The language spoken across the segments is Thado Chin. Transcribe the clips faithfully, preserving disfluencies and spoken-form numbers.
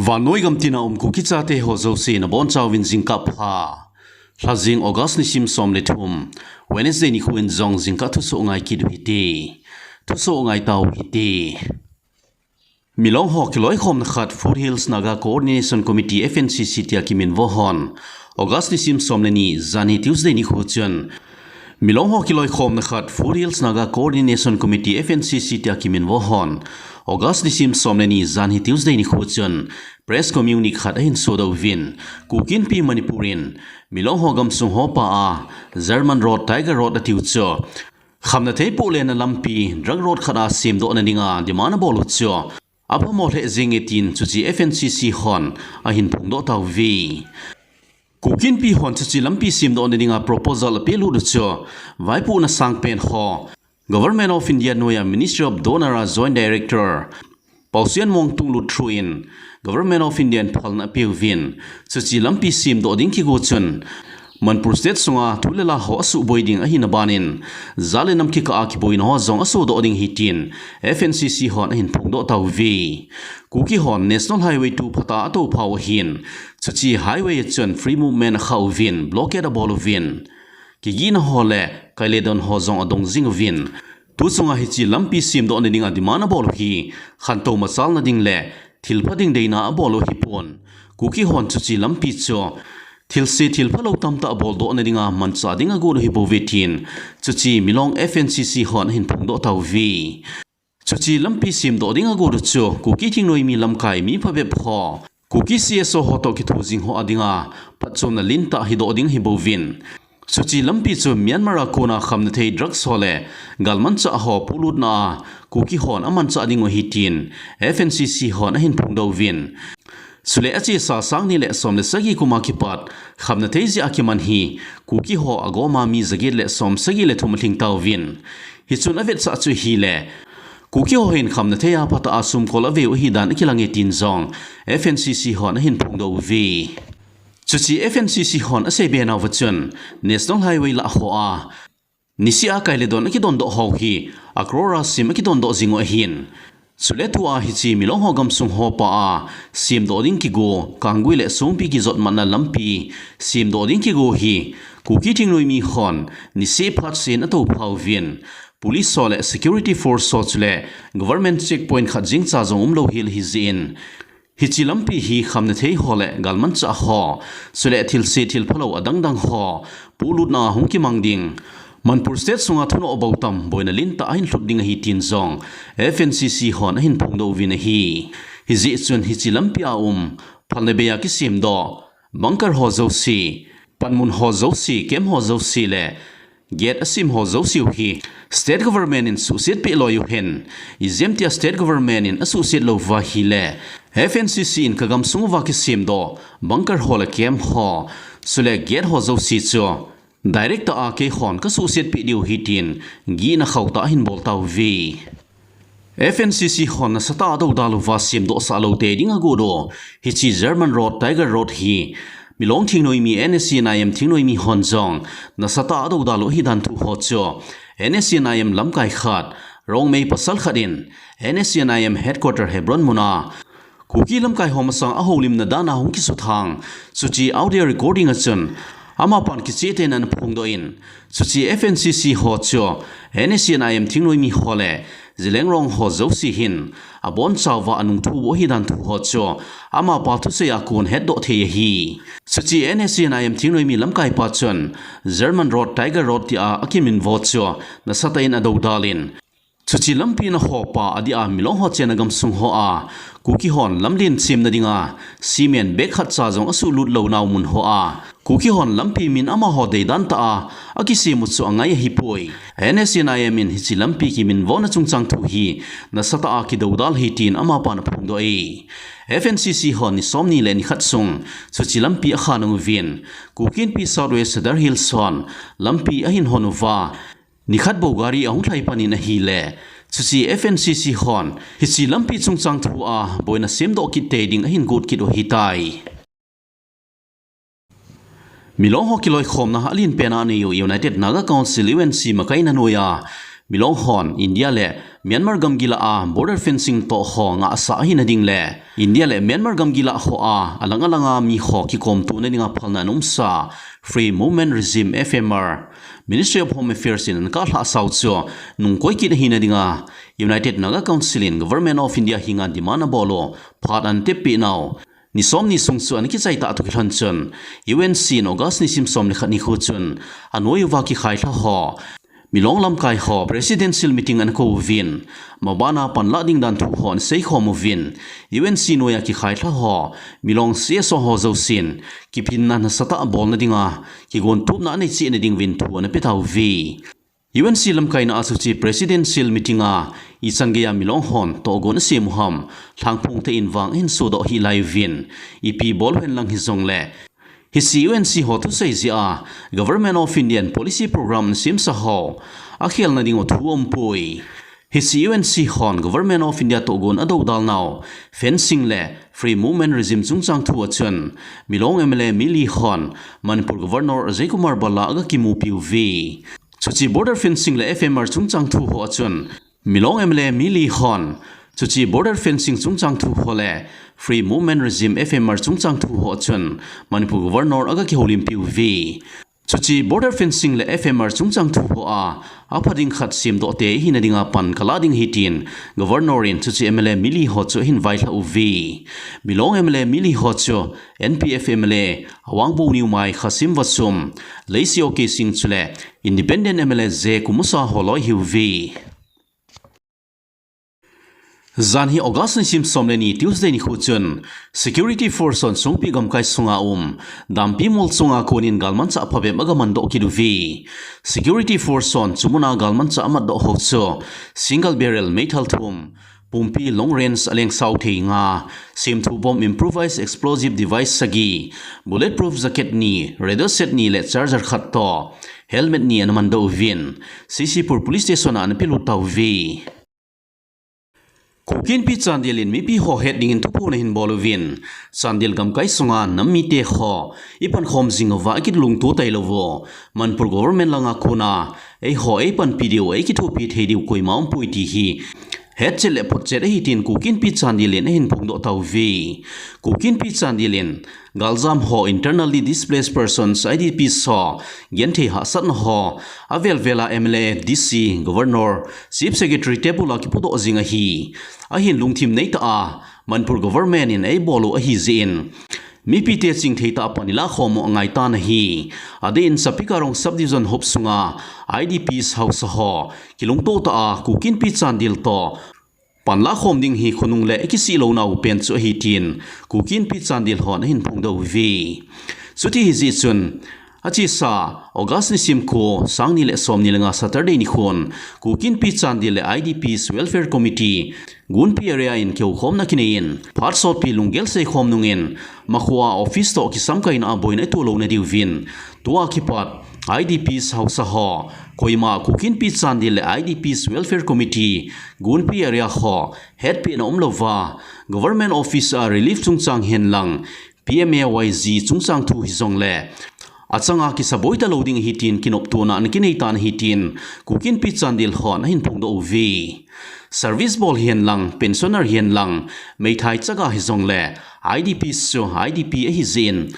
Vannoi gamtina um Kuki chate ho jouse nabonchauvin jingkah pha. Lhajing August nisim som le thum, Wednesday nikho in jong jingkah thusoh ngai kit u hite. Thusoh ngai tau hite. Milong ho kiloikhomna khat Foothills Naga Coordination Committee, F N C C tia kiminvo hon August nisim som le ni, janhi Tuesday nikho chun Milong ho kiloikhomna khat Foothills Naga Coordination Committee, F N C C tia kiminvo hon August nisim som le ni, janhi Tuesday nikho chun press communique khat ahin sodoh uvin, Kuki Inpi Manipur in Milong ho gamsung ho pa a German Road, Tiger Road atiu chu khamna thei pohletna lampi, drug road khat a semdohna dinga demand abol u chu aphamo lheh jenge tin chuche F N C C hon ahin phongdoh tauve. Kuki Inpi hon chuche lampi semdohna dinga proposal apelut u chu vaipohna sangpen ho Government of India noiya Ministry of DoNER a Joint Director Paosian Mong tunglut through in Government of India in phalna apeuvin, chuche lampi semdoh ding kigo chun Manipur State sunga thu le la ho asuboi ding ahina banin, jat le nam kikah a kiboina ho jong asodoh ding ahi tin F N C C hon ahin phongdoh tauve. Kuki hon National Highway two phatah a atophau ahin, chuche highway a chun free movement akha uvin, blockade abol uvin, kigihna ho le kai le don ho jong adong jing uvin, tu chunga hiche lampi semdohna dinga demand abol u hi khantou machalna ding le thilpha ding deina abol u ahipon, Kuki hon chuche lampi chu thilse thilphalou tamtah boldohna dinga manchah ding agot u ahibouve tin chuche Milong F N C C hon ahin phongdoh tauve. Chuche lampi semdoh ding agot u chu Kuki thingnoimi lamkai mi phabep ho, Kuki C S O ho toh kitho jing ho a dinga phatchomna lentah hidoh ding ahibouvin, chuche lampi chu Myanmar a kona khamna thei drugs ho le galmanchah ho polutna a Kuki hon amanchah ding u ahi tin F N C C hon ahin phongdoh uvin. Chule achesa sang ni le som le sagi kum a kipat khamna thei jeh a kiman hi Kuki ho agoma mi jaget le som sagi le thum alhing tauvin. Hichun avetsah chu ahile, Kuki ho hin khamna thei a phatah a sumkol ave u ahidan akilange tin jong F N C C hon ahin phongdoh uve. Chuche F N C C hon aseibe nauva chun National Highway lah ho a niseh a kai le don akidondoh ho hi a crore a sim akidondoh jing u ahin. Chule tua hiche Milong ho gamsung ho pa a semdoh ding kigo, Kanggui le Songpi kijot matna lampi semdoh ding kigo hi Kuki thingnoimi hon niseh phat sen atophauvin, police ho le security force ho chule government checkpoint khat jengcha jong umlou hel ahi jeh in, hiche lampi hi khamna thei ho le galmanchah ho, chule thilse thilphalou adangdang ho polutna a hung kimang ding, Manipur State sunga thunoh bou tam boina lentah ahin lhut ding ahi tin jong F N C C hon ahin phongdoh uvin ahi. Hijeh chun hiche lampi a um phalna bei a kisemdoh bunker ho jouse, panmun ho jouse, camp ho jouse le gate asim ho jouse u hi State Government in suhset peh loi u hen, ijemtia State Government in asuhset lou uva ahile, F N C C in kagamsung uva kisemdoh bunker ho le camp ho, chule gate ho jouse chu direct tah a keihon kasuhset peh diu ahi tin gihna khauhtah ahin bol tauve. F N C C hon nasatah a adoudal uva semdohsah lou tei ding agot u hiche German Road, Tiger Road hi Milong thingnoimi, N S C N I M thingnoimi hon jong nasatah a adoudal u ahidan thu ho chu N S C N I M lamkai khat Rongmei pasal khat in N S C N I M headquarter Hebron mun a Kuki lamkai ho masang a houlimna dan a hung kisuthang, chuche audio recording a chun amapan kichehtena ana phongdoh in, chuche F N C C ho chu N S C N I M thingnoimi ho le Zeliangrong ho jouse hin abonchauva anung thu u ahidan thu ho chu amapa thusei a kon hetdoh thei ahi. Chuche N S C N I M thingnoimi lamkai pa chun German Road, Tiger Road tia akiminvo chu nasatah in adoudal in, chuche lampi na ho pa adeh a Milong ho chenna gamsung ho a Kuki hon lamlen semna dinga cement bag khatcha jong asuhlut lou nau mun ho a Kuki hon lampi min amaho deidan tah a akisem u chu angai ahipoi. N S C N I M in hiche lampi kiminvona chungchang thu hi nasatah a kidoudal ahi tin amapan aphongdoh e. F N C C hon ni somni le ni khat sung chuche lampi akha nung uvin, Kuki Inpi South West Sadar Hills hon lampi ahin hon uva, nikhat bou gari ahung lhai panin ahile, chuche F N C C hon hiche lampi chungchang thu a boina semdoh kit tei ding ahin got kit u ahitai. Milong ho kiloikhomna alen pen a anei u United Naga Council, U N C makaina noiya Milong hon India le Myanmar gamgi lah a border fencing toh ho ngahsa ahina ding le India le Myanmar gamgi lah hoa alang alanga mi ho kikomtona dinga phalna aumsa Free Movement Regime, F M R, Ministry of Home Affairs in ana kalhah sau chu nungkoi kit ahina dinga United Naga Council in Government of India henga demand abol u phat ana teppeh nau ni somni sung chu ana kichai tah toh kilhon chun U N C in August nisim som le khat nikho chun anoi uva kikhailha ho Milong lamkai ho presidential meeting ana kou uvin, mabana panlah ding dan thu ho ana seikhom uvin, U N C noiya kikhailha ho Milong C S O ho jousen kiphinna nasatah bolna dinga kigontupna anei chehna ding uvin thu ana pe tauve. U N C lamkaina a chuche presidential meeting a ichan geiya Milong hon tohgon asem u ham, Lhangphong te in vang ahin sodoh hih lai uvin, ipi bol uhen lang hijongle hiche U N C ho thusei jeh a Government of India in policy program ana semsa ho akhelna ding u thu aumpoi. Hiche U N C hon Government of India tohgon adoudal nau fencing le Free Movement Regime chungchang thu a chun Milong M L A mi li hon Manipur Governor Ajay Kumar Bhalla aga kimupi uve. Chuche border fencing le F M R chungchang thu ho a chun Milong M L A mi li hon chuche border fencing chungchang thu ho le Free Movement Regime, F M R chungchang thu ho a chun Manipur Governor aga kihoulimpi uve. Chuche border fencing le F M R chungchang thu hoa apha ding khat semdoh te ihina dinga pan kalah ding ahi tin Governor in chuche M L A mi li ho chu ahin vailhah uve. Milong M L A mi li ho chu N P F M L A Awangbow Newmai, Khashim Vashum, Leishiyo Keishing chule Independent M L A J Kumosa ho loi ahiuve. Janhi August nisim som le ni Tuesday nikho chun Security Force hon Songpi gamkai sunga um Dampi mol chunga konin galmanchah phabep aga mandoh kit uve. Security Force hon chu muna galmanchah amatdoh ho chu single barrel meithal thum, pumpi long range aleng sao thei nga, semthu bomb improvised explosive device sagi, bulletproof jacket ni, radio set ni le charger khat toh helmet ni ana mandoh uvin, C C Pur Police Station a ana pelut tauve. Kuki Inpi Chandel in mipi ho het dingin thuphon ahin bol uvin, Chandel gamkai sunga nam mite ho ipankhom jing uva ikilungto tailou u Manipur government langa kona eiho eipanpi diu eikithopi thei diu koima umpoi ti hi hetchet le photchet ahi tin Kuki Inpi Chandel in ahin phongdoh tauve. Kuki Inpi Chandel in galjam ho, internally displaced persons, I D Ps ho, genthei hahsatna ho, avel vela M L A, D C, Governor, Chief Secretary te bula kipudoh jing ahi. Ahin lungthim neitah a Manipur government in eibol u ahi jeh in mipite chingthei tah a pan ilakhom u angaitan ahi. Adeh in Sapikarong Subdivision huop sunga I D Ps haosa ho kilungto tah a Kuki Inpi Chandel toh pan lakhom ding hi khonung le ikisih lounau pen chu ahi tin Kuki Inpi Chandel hon ahin phongdoh uve. Chuti ahi jeh chun achesa August nisim ko, sangni le somni le nga Saturday nikhon Kuki Inpi Chandel le I D Ps Welfare Committee Gunpi area in kihoukhomna kineiyin phat sotpi lunggel seikhom nungin makhoa office toh kisamkaina a boina itoh louna diuvin, tua kipat I D Ps haosa ho, koima Kuki Inpi Chandel le I D Ps Welfare Committee Gunpi area ho hetpehna umlouva, government office a relief chungchang henlang, P M A Y G chungchang thu hijongle achanga kisaboi talou ding ahi tin kinoptona ana kinei tan ahi tin Kuki Inpi Chandel hon ahin phongdoh uve. Service bol hihen lang, pensioner hihen lang, meithai chaga hijongle I D Ps chu I D P ahi jeh in,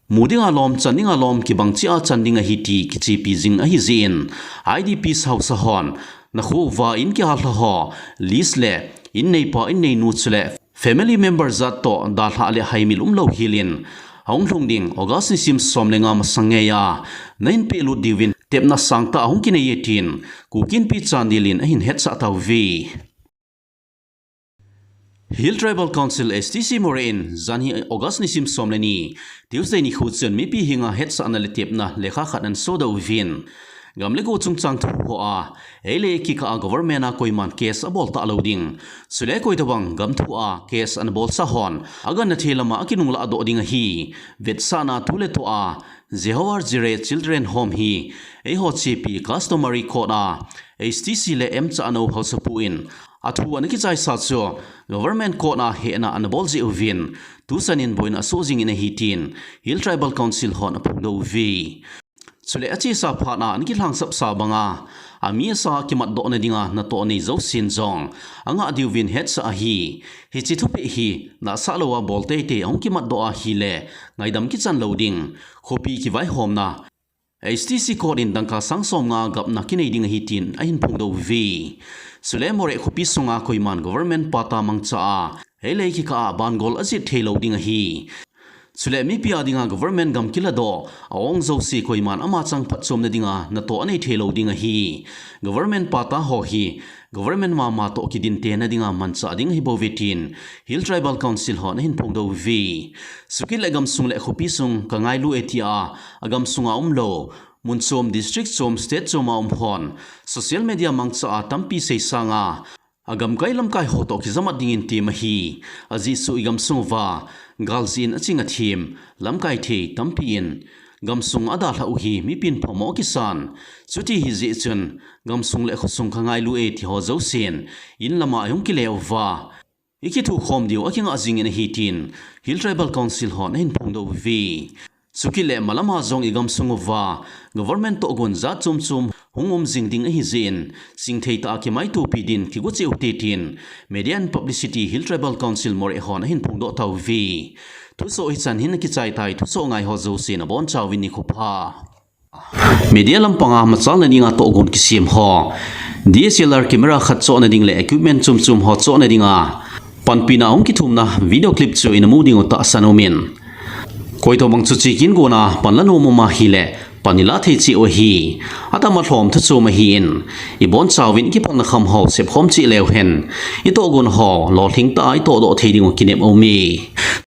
mu dinga lom, chan dinga lom, kibang cheh a chan ding ahi ti kichepi jing ahi jeh in, I D Ps haosa hon nakho uva in kihallha ho list le in neipa in neinu chule family member jat toh dalhah le haimil umlou helin ahung lhung ding August nisim som le nga masang ngeiya nahin pehlut diuvin tepna sangtah ahung kinei e tin Kuki Inpi Chandel in ahin hetsah tauve. Hill Tribal Council, H T C Moreh in janhi August nisim som le ni Tuesday nikho chun mipi henga hetsahna le tepna lekha khat ana sodoh uvin, gam le go chungchang thu hoa ei le ei kikah a government a koiman case abol talou ding, chule koitobang gam thua case ana bolsa hon aganna thei lama akinunglah doh ding ahi, vetsahna thu le thua Jehovah Jireh Children Home hi eiho chepi customary court a H T C le M Chahnou haosapu in athu ana kichaisa chu government court a hehna ana bol jeh uvin, tuchan in boina asoh jingin ahi tin Hill Tribal Council hon aphongdoh uve. Chule achesa phat a ana kilhangsap sa banga, ami asa kimatdoh nadinga natoh nei jousen jong angah diuvin hetsah ahi. Hiche thupeh hi nahsah louva bol teitei ahung kimatdoh ahile, ngaidam kichan lou ding, khopi kivaihomna, H T C code in dangka sang som nga gapna kinei ding ahi tin ahin phongdoh uve. Chule Moreh khopi sunga koiman government patta mangcha a, eilei kikah a bangol ajih thei lou ding ahi. Chule mipi a dinga government gam kiladoh a-ong jouse koiman ama chang phatchomna dinga natoh anei thei lou ding ahi. Government patta ho hi government mama toh kidinte nadinga manchah ding ahi bouve tin Hill Tribal Council hon ahin phongdoh uve. Chukit le gamsung le khopi sung kangailu e tia, agamsunga umlou, mun chom, district chom, state chom a um hon social media mangcha a tampi seisanga, agamkai lamkai ho toh kijamat dingin tem ahi. Ajeh chu igamsung uva galjin aching athem, lamkai thei tampi in gamsung adalhah u hi mipin phamo akisan. Chuti hijeh chun gamsung le khosung kangailu e ti ho jousen in lama ihung kile uva, ikithukhom diu akingah jingin ahi tin Hill Tribal Council hon ahin phongdoh uve. Chukit le malama jong igamsung uva government tohgon jat chom chom hung um jing ding ahi jeh in, chingthei tah a kimaitopi din kigocheh ute tin Media and Publicity Hill Tribal Council Moreh hon ahin phongdoh tauve. Thusoh hichan hin akichai tai, thusoh ngai ho jousen abonchauvin nikho pha. Media lampanga machalna dinga tohgon kisem ho, D S L R camera khat chohna ding le equipment chom chom ho chohna dinga panpina hung kithumna video clip chu ina mu diu tahsan umin. Koitoh bang chu chekin gona pan la nom um ahile pan ila thei cheh u ahi. Atama lhom thu chom ahin, ibonchauvin kipalna kham ho sepkhom cheh leu hen, itohgon ho lolhing tah a itohdoh thei diu kinep aume.